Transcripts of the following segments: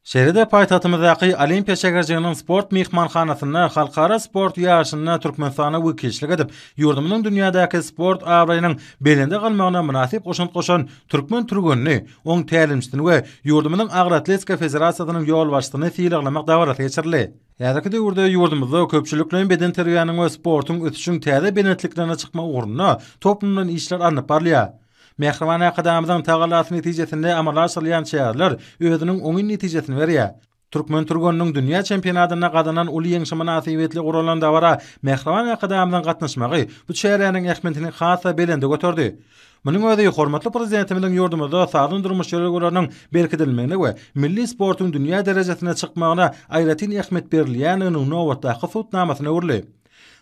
Şeýle-de paýtagtymyzdaky Olimpiýa şäherjiginiň sport myhmanhanasynda halkara sport ýaryşynda Türkmenistana wekilçilik edip, ýurdumyzyň dünýädäki sport abraýynyň belende galmagyna mynasyp goşant goşan türkmen türgenini, oň tälimçisini we ýurdumyzyň Agyr atletika federasiýasynyň ýolbaşçysyny sylaglamak dabarasy geçirildi. Häzirki döwürde ýurdumyzda köpçülikleýin bedenterbiýäniň we sportuň ösüşiň täze belentliklerine çykmagy ugrunda toplumlaýyn işler alnyp barylýar. Mähriban Arkadagymyzyň tagallasy netijesinde amala aşyrylýan çäreler özüniň oňyn netijesini berýär. Türkmen türgeniniň dünýä çempionatynda gazanan uly ýeňşi mynasybetli guralan dabara mähriban Arkadagymyzyň gatnaşmagy bu çäräniň ähmiýetini has-da belende göterdi. Munuň özi hormatly Prezidentimiziň ýurdumyzda sagdyn durmuş ýörelgeleriniň berkidilmegine we milli sportuň dünýä derejesine çykmagyna aýratyn ähmiýet berilýändiginiň nobatdaky subutnamasyna öwrüldi.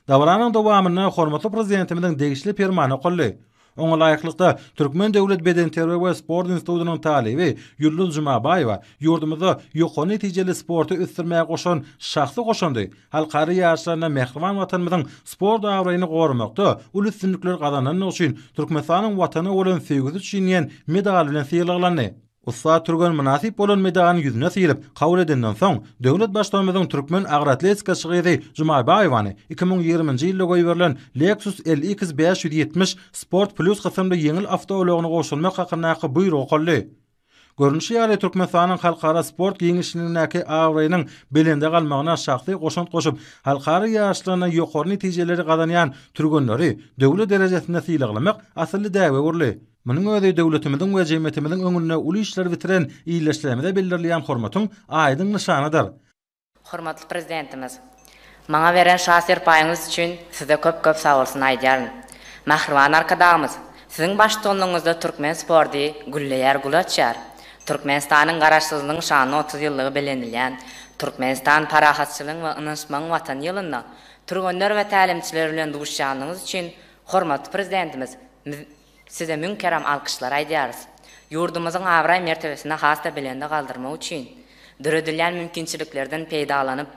Dabaranyň dowamynda hormatly Prezidentimiziň degişli Permany okaldy. Oňa laýyklykda, Türkmen döwlet bedenterbiýe we sport institutynyň talyby Ýulduz Jumabaýewa ýurdumyzda ýokary netijeli sporty ösdürmäge goşan şahsy goşandy, halkara ýaryşlarynda mähriban Watanymyzyň sport abraýyny goramakda uly üstünlikler gazanandygy üçin Türkmenistanyň Watana bolan söýgüsi üçin diýen medal bilen sylaglandy. Ussat türgen mynasyp bolan medalyny ýüzüne syryp, kabul edenden soň, döwlet Baştutanymyzyň türkmen agyr atletikaçy gyzy Jumabaýewany 2020-nji ýylda goýberilen Lexus LX 570 Sport Plus kysymly ýeňil awtoulagyny gowşurmak hakyndaky buýrugy okaldy. Görnüşi ýaly, Türkmenistanyň halkara sport giňişligindäki abraýynyň belende galmagyna şahsy goşant goşup, halkara ýaryşlarynda ýokary netijeleri gazanýan türgenleri döwlet derejesinde sylaglamak asylly däbe öwrüldi. Munuň özi döwletimiziň we jemgyýetimiziň öňünde uly işleri bitiren ildeşlerimize bildirilýän hormatyň aýdyň nyşanydyr. Hormatly Prezidentimiz, maňa beren şa serpaýyňyz üçin Size köp-köp sagbolsun aýdýaryn. Mähriban Arkadagymyz, Siziň baştutanlygyňyzda türkmen sporty gülleýär, gül açýar. Türkmenistanyň Garaşsyzlygynyň şanly 30 ýyllygy bellenilýän Türkmenistan parahatçylygyň we ynanyşmagyň Watany ýylynda türgenler we tälimçiler bilen duşýanlygyňyz üçin hormatly Prezidentimiz Size müň keram alkyşlar aýdýarys. Ýurdumyzyň abraý-mertebesini has-da belende galdyrmak üçin döredilýän mümkinçiliklerden peýdalanyp,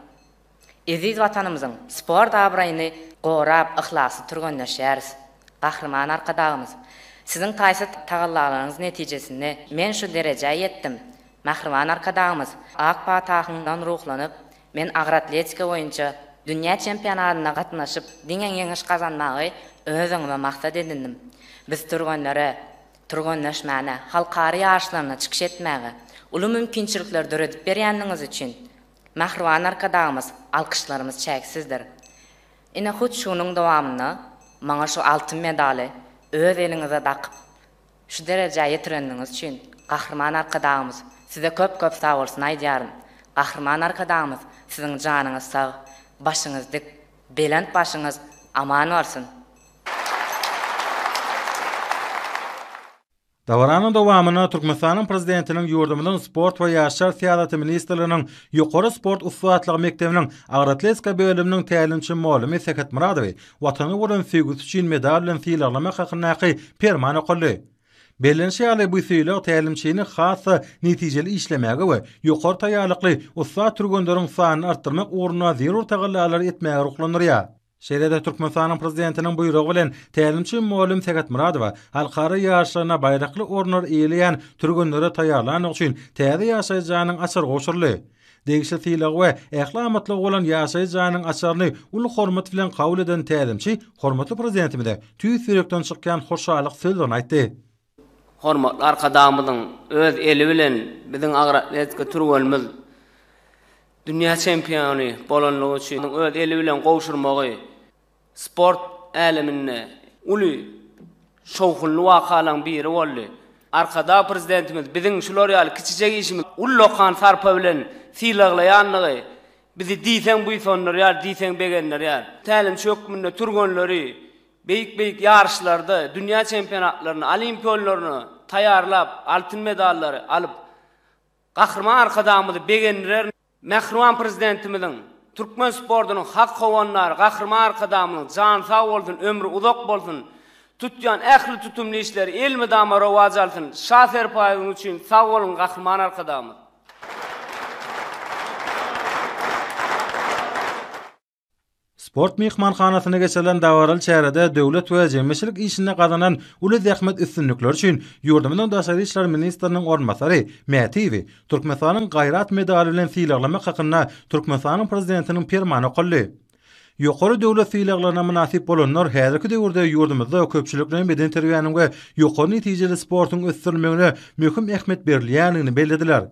eziz Watanymyzyň sport abraýyny gorap, yhlasly türgenleşýäris. Gahryman Arkadagymyz, Siziň taýsyz tagallalaryňyz netijesinde men şu derejä ýetdim. Mähriban Arkadagymyz, ak patahyňdan ruhlanyp, Men agyr atletika boýunça dünýä çempionatyna gatnaşyp, diňe ýeňiş gazanmagy öz öňüme maksat edindim. Biz türgenlere türgenleşmäne, halkara ýaryşlarynda çykyş etmäge uly mümkinçilikleri döredip berýändigiňiz üçin, mähriban Arkadagymyz, alkyşlarymyz çäksizdir. Ine, hut şunuň dowamynda maňa şu altyn medaly öz eliňize dakyp, Şu derejä ýetirendiňiz üçin Gahryman Arkadagymyz size köp köp sagbolsun aýdýaryn. Gahryman Arkadagymyz siziň janyňyz sag, başyňyz dik, belent başyňyz aman bolsun! Dabaranyň dowamynda Türkmenistanyň Prezidentiniň ýurdumyzyň Sport we ýaşlar syýasaty ministrliginiň Ýokary sport ussatlygy mekdebiniň agyr atletika bölüminiň tälimçi mugallymy Sähet Myradowy Watana bolan söýgüsi üçin medal bilen sylaglamak hakyndaky Perman okaldy. Bellenişi ýaly, bu sylag tälimçini has-da netijeli işlemäge we ýokary taýýarlykly ussat türgenleriň sanyny artdyrmak ugrunda zerur tagallalary etmäge ruhlandyrýar. Şeýle-de Türkmenistanyň Prezidentiniň buýrugy bilen tälimçi mugallym Sähet Myradowa halkara ýaryşlarynda baýrakly orunlary eýeleýän türgenleri taýýarlandygy üçin täze ýaşaýyş jaýynyň açary gowşuryldy. Degişli sylagy we ähli amatlygy bolan ýaşaýyş jaýynyň açaryny uly hormat bilen kabul eden tälimçi hormatly Prezidentimize tüýs ýürekden çykýan hoşallyk sözlerini aýtdy. Hormatly Arkadagymyzyň öz eli bilen biziň agyr atletika türgenimiz dünýä çempiony bolanlygy üçin öz eli bilen gowşurmagy sport äleminde uly şowhunly wakalaryň biri boldy. Arkadag Prezidentimiz biziň şular ýaly kiçijek işimizi ullakan sarpa bilen sylaglaýandygy bizi diýseň buýsandyrýar, diýseň begendirýär. Tälimçi hökmünde türgenleri beýik-beýik ýaryşlarda, dünýä çempionatlaryna, Olimpiýa oýunlaryna taýýarlap, altyn medallary alyp, Gahryman Arkadagymyzy begendirer. Mähriban Prezidentimiziň, türkmen sportunyň hak howandary Gahryman Arkadagymyzyň jany sag bolsun, ömri uzak bolsun, tutýan ähli tutumly işleri elmydama rowaç alsyn, Şa serpaýyňyz üçin sag boluň Gahryman Arkadagymyz! Sport myhmanhanasynda geçirilen dabaraly çärede döwlet we jemgyýetçilik işinde gazanan uly zähmet üstünlikleri üçin ýurdumyzyň daşary işler ministriniň orunbasary Mätiýewi Türkmenistanyň Gaýrat medaly bilen sylaglamak hakynda Türkmenistanyň Prezidentiniň Permany okaldy. Ýokary döwlet sylaglaryna mynasyp bolanlar häzirki döwürde ýurdumyzda köpçülikleýin bedenterbiýäniň we ýokary netijeli sportuň ösdürilmegine möhüm ähmiýet berilýändigini bellediler.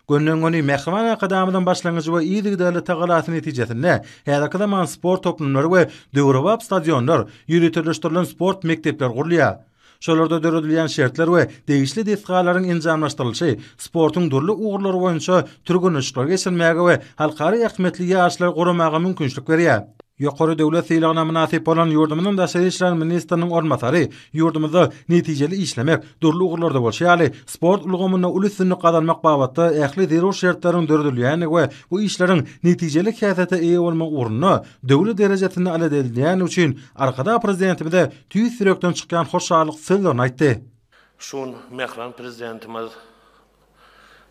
Gönden-göni mähriban Arkadagymyzyň başlangyjy we yzygiderli tagalasy netijesinde häzirki zaman sport toplumlary we döwrebap stadionlar, ýöriteleşdirilen sport mekdepleri gurulýar. Şolarda döredilýän şertler we degişli desgalaryň enjamlaşdyrylyşy sportuň dürli ugurlary boýunça türgenleşikleri geçirmäge we halkara ähmiýetli ýaryşlary guramaga mümkinçilik berýär. Ýokary döwlet sylagyna mynasyp bolan ýurdumyzyň daşary işler ministriniň orunbasary ýurdumyzda netijeli işlemek, dürli ugurlarda bolşy ýaly, sport ulgamynda uly üstünlik gazanmak babatda ähli zerur şertleriň döredilýändigi we bu işleriň netijeli häsiýete eýe bolmagy ugrunda döwlet derejesinde alada edilýändigi üçin Arkadag Prezidentimize tüýs ýürekden çykýan hoşallyk sözlerini aýtdy. Şu gün mähriban Prezidentimiz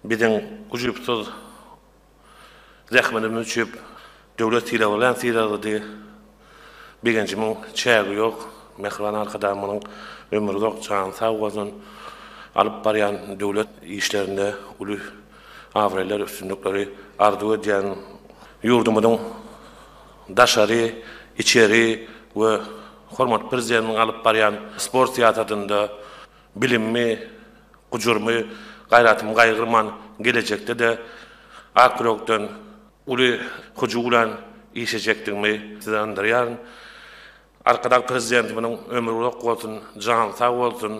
biziň ujypsyz zähmetimiz üçin döwlet sylagy bilen sylaglady. Begenjimiň çägi ýok. Mähriban Arkadagymyzyň ömri uzak, jany sag bolsun. Alyp barýan döwlet işlerinde uly abraýlar, üstünlikleri arzuw edýän. Ýurdumyzyň daşary, içeri we hormatly Prezidentimiziň alyp barýan sport syýasatynda bilimimi, gujurymy, gaýratymy gaýgyrman gelejekde-de ak ýürekden, uly hyjuw bilen işlejekdigimi size ynandyrýaryn. Arkadag Prezidentimiziň ömri uzak bolsun, jany sag bolsun!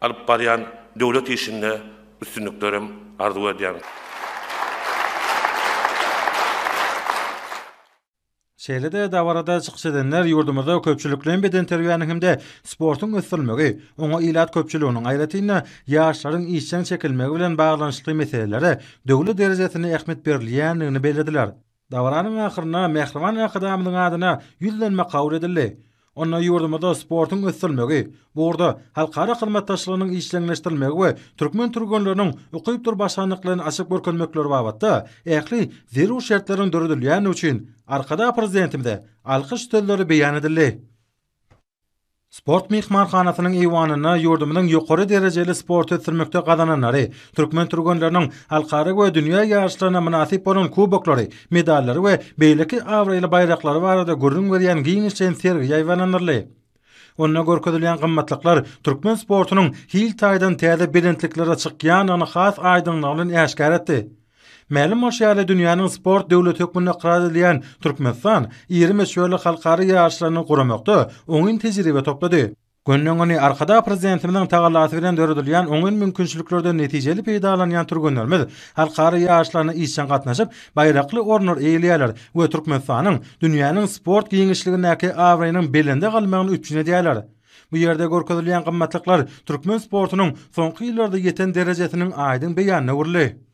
Alyp barýan döwlet işinde üstünliklerem arzuw edýän. Şeýle-de dabarada çykyş edenler ýurdumyzda köpçülikleýin bedenterbiýäniň hem-de sportuň ösdürilmegi, oňa ilat köpçüliginiň, aýratyn-da, ýaşlaryň işjeň çekilmegi bilen baglanyşykly meselelere döwlet derejesinde ähmiýet berilýändigini bellediler. Dabaranyň ahyrynda mähriban Arkadagymyzyň adyna ýüzlenme kabul edildi. Onda ýurdumyzda sportuň ösdürilmegi, bu ugurda halkara hyzmatdaşlygynyň işjeňleşdirilmegi we türkmen türgenleriniň ukypdyr başarnyklaryny açyp görkezmekleri babatda ähli zerur şertleriň döredilýändigi üçin Arkadag Prezidentimize alkyş sözleri beýan edildi. Sport myhmanhanasynyň eýwanynda ýurdumyzyň ýokary derejeli sporty ösdürmekde gazananlary, türkmen türgenleriniň halkara we dünýä ýaryşlarynda mynasyp bolan kuboklary, medallary we beýleki abraýly baýraklary barada gürrüň berýän giňişleýin sergi ýaýbaňlandyryldy. Onda görkezilýän gymmatlyklar türkmen sportunyň hil taýdan täze belentliklere çykýandygyny has aýdyňlygy bilen äşgär etdi. Mälim bolşy ýaly, dünýäniň sport döwleti hökmünde ykrar edilýän Türkmenistan iri möçberli halkara ýaryşlaryny guramakda oňyn tejribe toplady. Gönden-göni Arkadag Prezidentimiziň tagallasy bilen döredilýän oňyn mümkinçiliklerden netijeli peýdalanýan türgenlerimiz halkara ýaryşlaryna işjeň gatnaşyp, baýrakly orunlary eýeleýärler we Türkmenistanyň dünýäniň sport giňişligindäki abraýynyň belende galmagyny üpjün edýärler. Bu ýerde görkezilýän gymmatlyklar türkmen sportunyň soňky ýyllarda ýeten derejesiniň aýdyň beýanyna öwrüldi.